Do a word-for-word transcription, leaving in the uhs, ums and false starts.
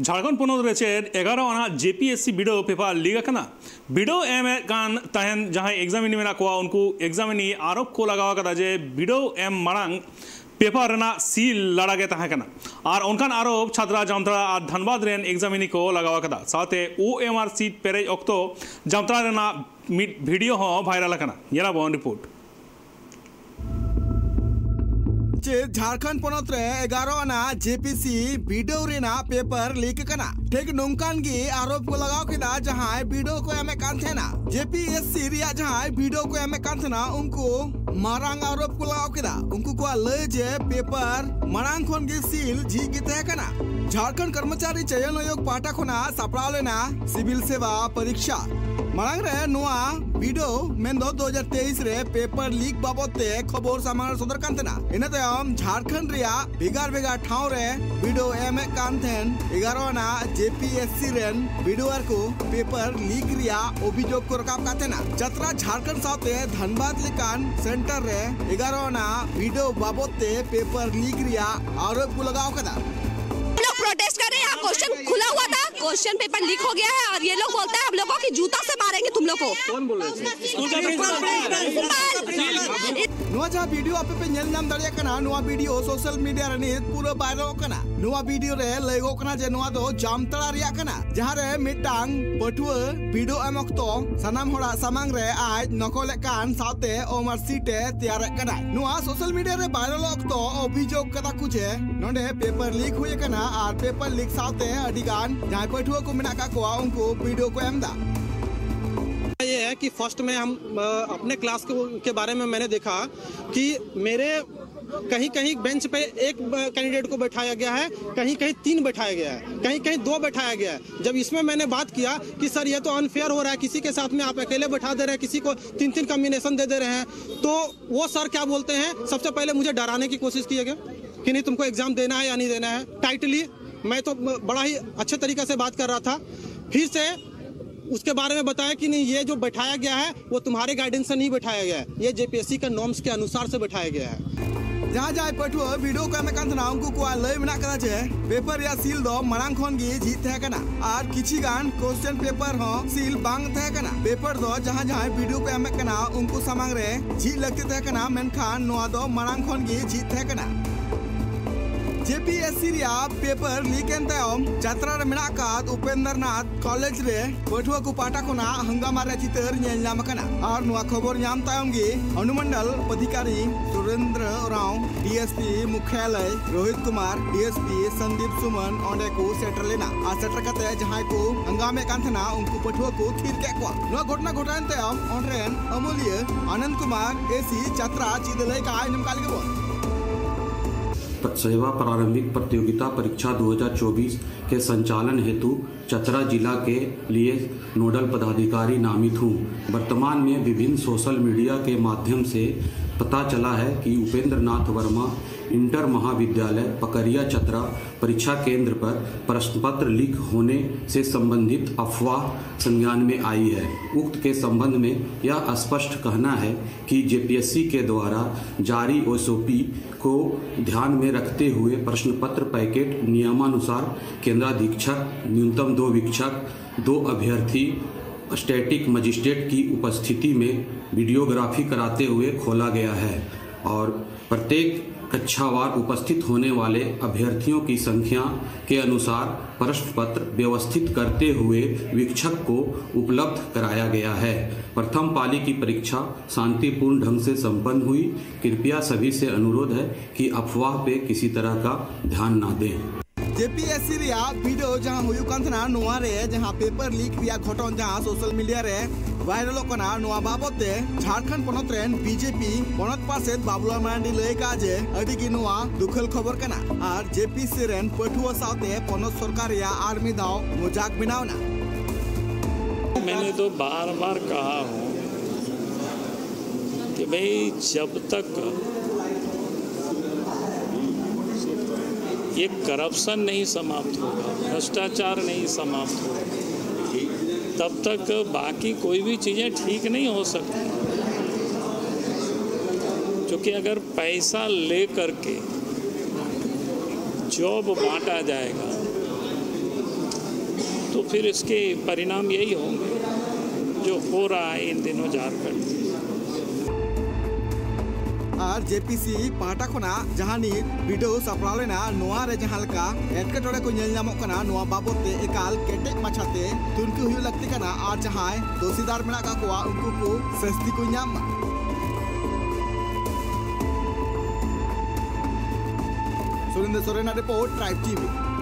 ᱡᱷᱟᱲᱠᱷᱚᱸᱰ ᱯᱚᱱᱚᱛ ᱨᱮ ᱪᱮᱫ ᱮᱜᱟᱨᱚ ᱟᱱᱟᱜ ᱡᱮ ᱯᱤ ᱮᱥ ᱥᱤ ᱵᱤᱰᱟᱹᱣ ᱯᱮᱯᱟᱨ ᱞᱤᱠ ᱟᱠᱟᱱᱟ? ᱵᱤᱰᱟᱹᱣ ᱮᱢᱮᱫ ᱠᱟᱱ ᱛᱟᱦᱮᱱ ᱡᱟᱦᱟᱸᱭ ᱮᱠᱡᱟᱢᱤᱱᱤ ᱢᱮᱱᱟᱜ ᱠᱚᱣᱟ, ᱩᱱᱠᱩ ᱮᱠᱡᱟᱢᱤᱱᱤ ᱟᱨᱳᱯ ᱠᱚ ᱞᱟᱜᱟᱣ ᱟᱠᱟᱫᱟ ᱡᱮ ᱵᱤᱰᱟᱹᱣ ᱮᱢ ᱢᱟᱲᱟᱝ ᱯᱮᱯᱟᱨ ᱨᱮᱱᱟᱜ ᱥᱤᱞ ᱞᱟᱲᱟ ᱜᱮ ᱛᱟᱦᱮᱸ ᱠᱟᱱᱟ᱾ ᱟᱨ ᱚᱱᱠᱟᱱ ᱟᱨᱳᱯ ᱪᱷᱟᱛᱨᱟ, ᱡᱟᱢᱛᱟᱲᱟ ᱟᱨ ᱫᱷᱟᱱᱵᱟᱫᱽ ᱨᱮᱱ ᱮᱠᱡᱟᱢᱤᱱᱤ ᱠᱚ ᱞᱟᱜᱟᱣ ᱟᱠᱟᱫᱟ᱾ ᱥᱟᱶᱛᱮ ᱳ ᱮᱢ ᱟᱨ ᱥᱤᱴ ᱯᱮᱨᱮᱡ ᱚᱠᱛᱚ ᱡᱟᱢᱛᱟᱲᱟ ᱨᱮᱱᱟᱜ ᱢᱤᱫ ᱵᱷᱤᱰᱤᱭᱳ ᱦᱚᱸ ᱵᱷᱟᱭᱨᱟᱞ ᱟᱠᱟᱱᱟ᱾ ᱧᱮᱞᱟᱵᱚᱱ ᱨᱤᱯᱳᱨᱴ᱾ ᱪᱮᱫ ᱡᱷᱟᱲᱠᱷᱚᱸᱰ ᱯᱚᱱᱚᱛ ᱨᱮ ᱮᱜᱟᱨᱚ ᱟᱱᱟᱜ ᱡᱮ ᱯᱤ ᱥᱤ ᱵᱤᱰᱟᱹᱣ ᱨᱮᱱᱟᱜ ᱯᱮᱯᱟᱨ ᱞᱤᱠ ᱟᱠᱟᱱᱟ? ᱴᱷᱤᱠ ᱱᱚᱝᱠᱟᱱ ᱜᱮ ᱟᱨᱳᱯ ᱠᱚ ᱞᱟᱜᱟᱣ ᱠᱮᱫᱟ ᱡᱟᱦᱟᱸᱭ ᱵᱤᱰᱟᱹᱣ ᱠᱚ ᱮᱢᱮᱫ ᱠᱟᱱ ᱛᱟᱦᱮᱱᱟ᱾ ᱡᱮ ᱯᱤ ᱮᱥ ᱥᱤ ᱨᱮᱭᱟᱜ ᱡᱟᱦᱟᱸᱭ ᱵᱤᱰᱟᱹᱣ ᱠᱚ ᱮᱢᱮᱫ ᱠᱟᱱ ᱛᱟᱦᱮᱱᱟ, ᱩᱱᱠᱩ ᱢᱟᱨᱟᱝ ᱟᱨᱳᱯ ᱠᱚ ᱞᱟᱜᱟᱣ ᱠᱮᱫᱟ᱾ ᱩᱱᱠᱩ ᱠᱚᱣᱟᱜ ᱞᱟᱹᱭ ᱡᱮ ᱯᱮᱯᱟᱨ ᱢᱟᱲᱟᱝ ᱠᱷᱚᱱ ᱜᱮ ᱥᱤᱞ ᱡᱷᱤᱡ ᱜᱮ ᱛᱟᱦᱮᱸ ᱠᱟᱱᱟ᱾ ᱡᱷᱟᱲᱠᱷᱚᱸᱰ ᱠᱚᱨᱢᱚᱪᱟᱨᱤ ᱪᱚᱭᱚᱱ ᱟᱭᱳᱜᱽ ᱯᱟᱦᱴᱟ ᱠᱷᱚᱱᱟᱜ ᱥᱟᱯᱲᱟᱣ ᱞᱮᱱᱟ ᱥᱤᱵᱤᱞ ᱥᱮᱵᱟ ᱯᱚᱨᱤᱠᱷᱟ᱾ ᱢᱟᱲᱟᱝ ᱨᱮ ᱱᱚᱣᱟ ᱵᱤᱰᱟᱹᱣ ᱢᱮᱱᱫᱚ ᱫᱩ ᱦᱟᱡᱟᱨ ᱛᱮᱭᱤᱥ ᱨᱮ ᱯᱮᱯᱟᱨ ᱞᱤᱠ ᱵᱟᱵᱚᱫ ᱛᱮ ᱠᱷᱚᱵᱚᱨ ᱥᱟᱢᱟᱝ ᱨᱮ ᱥᱚᱫᱚᱨ ᱠᱟᱱ ᱛᱟᱦᱮᱱᱟ᱾ ᱤᱱᱟᱹ ᱛᱟᱭᱚᱢ ᱡᱷᱟᱲᱠᱷᱚᱸᱰ ᱨᱮᱭᱟᱜ ᱵᱷᱮᱜᱟᱨ ᱵᱷᱮᱜᱟᱨ ᱴᱷᱟᱶ ᱨᱮ ᱵᱤᱰᱟᱹᱣ ᱮᱢᱮᱫ ᱠᱟᱱ ᱛᱟᱦᱮᱱ ᱮᱜᱟᱨᱚ ᱟᱱᱟᱜ ᱡᱮ ᱯᱤ ᱮᱥ ᱥᱤ ᱨᱮᱱ ᱵᱤᱰᱟᱹᱣᱟᱨ ᱠᱚ ᱯᱮᱯᱟᱨ ᱞᱤᱠ ᱨᱮᱭᱟᱜ ᱚᱵᱷᱤᱡᱳᱜᱽ ᱠᱚ ᱨᱟᱠᱟᱵ ᱠᱟᱱ ᱛᱟᱦᱮᱱᱟ᱾ ᱪᱟᱛᱨᱟ ᱡᱷᱟᱲᱠᱷᱚᱸᱰ ᱥᱟᱶᱛᱮ ᱫᱷᱟᱱᱵᱟᱫᱽ ᱞᱮᱠᱟᱱ ᱥᱮᱱᱴᱟᱨ ᱨᱮ ᱮᱜᱟᱨᱚ ᱟᱱᱟᱜ ᱵᱤᱰᱟᱹᱣ ᱵᱟᱵᱚᱫ ᱛᱮ ᱯᱮᱯᱟᱨ ᱞᱤᱠ ᱨᱮᱭᱟᱜ ᱟᱨᱳᱯ ᱠᱚ ᱞᱟᱜᱟᱣ ᱠᱟᱫᱟ᱾ हम लोग प्रोटेस्ट कर रहे हैं, यहाँ क्वेश्चन खुला हुआ था, क्वेश्चन पेपर लीक हो गया है और ये लोग बोलते हैं हम लोगों को कि जूता से मारेंगे तुम लोग को। कौन बोल रहे थे? प्रिंसिपल। ᱱᱚᱣᱟ ᱡᱟᱦᱟᱸ ᱵᱷᱤᱰᱤᱭᱳ ᱟᱯᱮ ᱯᱮ ᱧᱮᱞ ᱧᱟᱢ ᱫᱟᱲᱮᱭᱟᱜ ᱠᱟᱱᱟ, ᱱᱚᱣᱟ ᱵᱷᱤᱰᱤᱭᱳ ᱥᱳᱥᱟᱞ ᱢᱤᱰᱤᱭᱟ ᱨᱮ ᱱᱤᱛ ᱯᱩᱨᱟᱹ ᱵᱷᱟᱭᱨᱟᱞᱚᱜ ᱠᱟᱱᱟ᱾ ᱱᱚᱣᱟ ᱵᱷᱤᱰᱤᱭᱳ ᱨᱮ ᱞᱟᱹᱭᱚᱜ ᱠᱟᱱᱟ ᱡᱮ ᱱᱚᱣᱟ ᱫᱚ ᱡᱟᱢᱛᱟᱲᱟ ᱨᱮᱭᱟᱜ ᱠᱟᱱᱟ, ᱡᱟᱦᱟᱸ ᱨᱮ ᱢᱤᱫᱴᱟᱝ ᱯᱟᱹᱴᱷᱩᱣᱟᱹ ᱵᱤᱰᱟᱹᱣ ᱮᱢ ᱚᱠᱛᱚ ᱥᱟᱱᱟᱢ ᱦᱚᱲᱟᱜ ᱥᱟᱢᱟᱝ ᱨᱮ ᱟᱡ ᱱᱚᱠᱚᱞᱮᱫ ᱠᱟᱱ ᱥᱟᱶᱛᱮ ᱳᱢᱟᱨ ᱥᱤᱴ ᱮ ᱛᱮᱭᱟᱨᱮᱫ ᱠᱟᱱᱟᱭ᱾ ᱱᱚᱣᱟ ᱥᱳᱥᱟᱞ ᱢᱤᱰᱤᱭᱟ ᱨᱮ ᱵᱷᱟᱭᱨᱟᱞ ᱚᱠᱛᱚ ᱚᱵᱷᱤᱡᱳᱜᱽ ᱠᱟᱫᱟ ᱠᱚ ᱡᱮ ᱱᱚᱰᱮ ᱯᱮᱯᱟᱨ ᱞᱤᱠ ᱦᱩᱭ ᱟᱠᱟᱱᱟ ᱟᱨ ᱯᱮᱯᱟᱨ ᱞᱤᱠ ᱥᱟᱶᱛᱮ ᱟᱹᱰᱤ ᱜᱟᱱ ᱡᱟᱦᱟᱸᱭ ᱯᱟᱹᱴᱷᱩᱣᱟᱹ ᱠᱚ ᱢᱮᱱᱟᱜ ᱠᱟᱜ ᱠᱚᱣᱟ, ᱩᱱᱠᱩ ᱵᱤᱰᱟᱹᱣ ᱠᱚ ᱮᱢ ᱮᱫᱟ᱾ ये है कि फर्स्ट में हम, अ, अपने क्लास के, के बारे में मैंने देखा कि मेरे कहीं कहीं बेंच पे एक, अ, कैंडिडेट को बैठाया गया है, कहीं कहीं तीन बैठाया गया है, कहीं कहीं दो बैठाया गया है। जब इसमें मैंने बात किया कि सर, ये तो अनफेयर हो रहा है, किसी के साथ में आप अकेले बैठा दे रहे हैं, किसी को तीन तीन कॉम्बिनेशन दे दे रहे हैं, तो वो सर क्या बोलते हैं, सबसे पहले मुझे डराने की कोशिश किए गए कि नहीं, तुमको एग्जाम देना है या नहीं देना है। टाइटली मैं तो ब-, बड़ा ही अच्छे तरीके से बात कर रहा था। फिर से उसके बारे में बताया कि नहीं, ये जो बैठाया गया है वो तुम्हारे गाइडेंस से नहीं बैठाया गया है, ये जे पी एस सी का नॉर्म्स के अनुसार से बैठाया गया है। ᱡᱟᱦᱟᱸ ᱡᱟᱦᱟᱸᱭ ᱯᱟᱹᱴᱷᱩᱣᱟᱹ ᱵᱷᱤᱰᱤᱭᱳ ᱠᱚ ᱮᱢᱮᱫ ᱠᱟᱱ ᱛᱟᱦᱮᱱᱟ, ᱩᱱᱠᱩ ᱠᱚᱣᱟᱜ ᱞᱟᱹᱭ ᱢᱮᱱᱟᱜ ᱠᱟᱫᱟ ᱡᱮ ᱯᱮᱯᱟᱨ ᱨᱮᱭᱟᱜ ᱥᱤᱞ ᱫᱚ ᱢᱟᱲᱟᱝ ᱠᱷᱚᱱ ᱜᱮ ᱡᱷᱤᱡ ᱛᱟᱦᱮᱸ ᱠᱟᱱᱟ ᱟᱨ ᱠᱤᱪᱷᱤ ᱜᱟᱱ ᱠᱚᱥᱪᱮᱱ ᱯᱮᱯᱟᱨ ᱦᱚᱸ ᱥᱤᱞ ᱵᱟᱝ ᱛᱟᱦᱮᱸ ᱠᱟᱱᱟ᱾ ᱯᱮᱯᱟᱨ ᱫᱚ ᱡᱟᱦᱟᱸ ᱡᱟᱦᱟᱸᱭ ᱵᱷᱤᱰᱤᱭᱳ ᱠᱚ ᱮᱢᱮᱫ ᱠᱟᱱᱟ, ᱩᱱᱠᱩ ᱥᱟᱢᱟᱝ ᱨᱮ ᱡᱷᱤᱡ ᱞᱟᱹᱠᱛᱤ ᱛᱟᱦᱮᱸ ᱠᱟᱱᱟ, ᱢᱮᱱᱠᱷᱟᱱ ᱱᱚᱣᱟ ᱫᱚ ᱢᱟᱲᱟᱝ ᱠᱷᱚᱱ ᱜᱮ ᱡᱷᱤᱡ ᱛᱟᱦᱮᱸ ᱠᱟᱱᱟ᱾ ᱡᱮ ᱯᱤ ᱮᱥ ᱥᱤ ᱨᱮᱭᱟᱜ ᱯᱮᱯᱟᱨ ᱞᱤᱠ ᱮᱱ ᱛᱟᱭᱚᱢ ᱪᱟᱛᱨᱟ ᱨᱮ ᱢᱮᱱᱟᱜ ᱟᱠᱟᱫ ᱩᱯᱮᱱᱫᱨ ᱱᱟᱛᱷ ᱠᱚᱞᱮᱡᱽ ᱨᱮ ᱯᱟᱹᱴᱷᱩᱣᱟᱹ ᱠᱚ ᱯᱟᱦᱴᱟ ᱠᱷᱚᱱᱟᱜ ᱦᱟᱝᱜᱟᱢᱟ ᱨᱮᱭᱟᱜ ᱪᱤᱛᱟᱹᱨ ᱧᱮᱞ ᱧᱟᱢ ᱟᱠᱟᱱᱟ᱾ ᱟᱨ ᱱᱚᱣᱟ ᱠᱷᱚᱵᱚᱨ ᱧᱟᱢ ᱛᱟᱭᱚᱢ ᱜᱮ ᱚᱱᱩᱢᱚᱱᱰᱚᱞ ᱚᱫᱷᱤᱠᱟᱨᱤ Surendra Rao, D S P ᱢᱩᱠᱷᱭᱟᱞᱚᱭ Rohit Kumar, D S P Sandip Suman ᱚᱸᱰᱮ ᱠᱚ ᱥᱮᱴᱮᱨ ᱞᱮᱱᱟ᱾ ᱟᱨ ᱥᱮᱴᱮᱨ ᱠᱟᱛᱮ ᱡᱟᱦᱟᱸᱭ ᱠᱚ ᱦᱟᱝᱜᱟᱢᱮᱫ ᱠᱟᱱ ᱛᱟᱦᱮᱱᱟ, ᱩᱱᱠᱩ ᱯᱟᱹᱴᱷᱩᱣᱟᱹ ᱠᱚ ᱛᱷᱤᱨ ᱠᱮᱫ ᱠᱚᱣᱟ᱾ ᱱᱚᱣᱟ ᱜᱷᱚᱴᱚᱱᱟ ᱜᱷᱚᱴᱟᱣᱮᱱ ᱛᱟᱭᱚᱢ ᱚᱸᱰᱮ ᱨᱮᱱ ᱟᱹᱢᱟᱹᱞᱤᱭᱟᱹ ᱟᱱᱚᱱᱫ ᱠᱩᱢᱟᱨ ᱮ ᱥᱤ ᱪᱟᱛᱨᱟ ᱪᱮᱫ ᱮ ᱞᱟᱹᱭ ᱠᱟᱜᱼᱟ, ᱟᱸᱡᱚᱢ ᱠᱟᱜ ᱞᱮᱜᱮ ᱵᱚᱱ᱾ सेवा प्रारंभिक प्रतियोगिता परीक्षा दो हज़ार चौबीस के संचालन हेतु चतरा जिला के लिए नोडल पदाधिकारी नामित हूँ। वर्तमान में विभिन्न सोशल मीडिया के माध्यम से पता चला है कि उपेंद्र नाथ वर्मा इंटर महाविद्यालय पकरिया चतरा परीक्षा केंद्र पर प्रश्न पत्र लीक होने से संबंधित अफवाह संज्ञान में आई है। उक्त के संबंध में यह स्पष्ट कहना है कि जे पी एस सी के द्वारा जारी एस ओ पी को ध्यान में रखते हुए प्रश्न पत्र पैकेट नियमानुसार केंद्राधीक्षक, न्यूनतम दो वीक्षक, दो अभ्यर्थी, स्टैटिक मजिस्ट्रेट की उपस्थिति में वीडियोग्राफी कराते हुए खोला गया है और प्रत्येक कक्षावार उपस्थित होने वाले अभ्यर्थियों की संख्या के अनुसार प्रश्न पत्र व्यवस्थित करते हुए वीक्षक को उपलब्ध कराया गया है। प्रथम पाली की परीक्षा शांतिपूर्ण ढंग से संपन्न हुई। कृपया सभी से अनुरोध है कि अफवाह पे किसी तरह का ध्यान ना दें। ᱡᱮ ᱯᱤ ᱮᱥ ᱥᱤ ᱨᱮᱭᱟᱜ ᱵᱤᱰᱟᱹᱣ ᱡᱟᱦᱟᱸ ᱦᱩᱭᱩᱜ ᱠᱟᱱ ᱛᱟᱦᱮᱱᱟ, ᱱᱚᱣᱟ ᱨᱮ ᱡᱟᱦᱟᱸ ᱯᱮᱯᱟᱨ ᱞᱤᱠ ᱨᱮᱭᱟᱜ ᱜᱷᱚᱴᱚᱱ ᱡᱟᱦᱟᱸ ᱥᱳᱥᱟᱞ ᱢᱤᱰᱤᱭᱟ ᱨᱮ ᱵᱷᱟᱭᱨᱟᱞᱚᱜ ᱠᱟᱱᱟ, ᱱᱚᱣᱟ ᱵᱟᱵᱚᱛ ᱛᱮ ᱡᱷᱟᱲᱠᱷᱚᱸᱰ ᱯᱚᱱᱚᱛ ᱨᱮᱱ ᱵᱤ ᱡᱮ ᱯᱤ ᱯᱚᱱᱚᱛ ᱯᱟᱨᱥᱮᱛ ᱵᱟᱵᱩᱞᱟᱞ ᱢᱟᱨᱟᱱᱰᱤ ᱞᱟᱹᱭ ᱠᱟᱜᱼᱟ ᱡᱮ ᱟᱹᱰᱤ ᱜᱮ ᱱᱚᱣᱟ ᱫᱩᱠᱷᱟᱹᱞ ᱠᱷᱚᱵᱚᱨ ᱠᱟᱱᱟ ᱟᱨ ᱡᱮ ᱯᱤ ᱥᱤ ᱨᱮᱱ ᱯᱟᱹᱴᱷᱩᱣᱟᱹ ᱥᱟᱶᱛᱮ ᱯᱚᱱᱚᱛ ᱥᱚᱨᱠᱟᱨ ᱨᱮᱭᱟᱜ ᱟᱨ ᱢᱤᱫ ᱫᱷᱟᱣ ᱢᱚᱡᱟᱠ ᱵᱮᱱᱟᱣ ᱮᱱᱟ᱾ मैंने तो बार बार कहा हूँ कि भाई, जब तक ये करप्शन नहीं समाप्त होगा, भ्रष्टाचार नहीं समाप्त होगा, तब तक बाकी कोई भी चीज़ें ठीक नहीं हो सकती। क्योंकि अगर पैसा ले करके जॉब बांटा जाएगा तो फिर इसके परिणाम यही होंगे जो हो रहा है इन दिनों झारखंड में। ᱟᱨ ᱡᱮᱯᱤᱥᱤ ᱯᱟᱦᱴᱟ ᱠᱷᱚᱱᱟᱜ ᱡᱟᱦᱟᱸ ᱱᱤᱛ ᱵᱤᱰᱟᱹᱣ ᱥᱟᱯᱲᱟᱣ ᱞᱮᱱᱟ, ᱱᱚᱣᱟ ᱨᱮ ᱡᱟᱦᱟᱸ ᱞᱮᱠᱟ ᱮᱴᱠᱮᱴᱚᱬᱮ ᱠᱚ ᱧᱮᱞ ᱧᱟᱢᱚᱜ ᱠᱟᱱᱟ, ᱱᱚᱣᱟ ᱵᱟᱵᱚᱛ ᱛᱮ ᱮᱠᱟᱞ ᱠᱮᱴᱮᱡ ᱢᱟᱪᱷᱟᱛᱮ ᱛᱩᱱᱠᱷᱤ ᱦᱩᱭᱩᱜ ᱞᱟᱹᱠᱛᱤ ᱠᱟᱱᱟ ᱟᱨ ᱡᱟᱦᱟᱸᱭ ᱫᱳᱥᱤᱫᱟᱨ ᱢᱮᱱᱟᱜ ᱠᱟᱜ ᱠᱚᱣᱟ, ᱩᱱᱠᱩ ᱠᱚ ᱥᱟᱹᱥᱛᱤ ᱠᱚ ᱧᱟᱢ ᱢᱟ᱾ ᱥᱩᱨᱮᱱᱫᱨᱚ ᱥᱚᱨᱮᱱᱟᱜ ᱨᱤᱯᱳᱨᱴ, ᱴᱨᱟᱭᱤᱵᱽ ᱴᱤᱵᱷᱤ᱾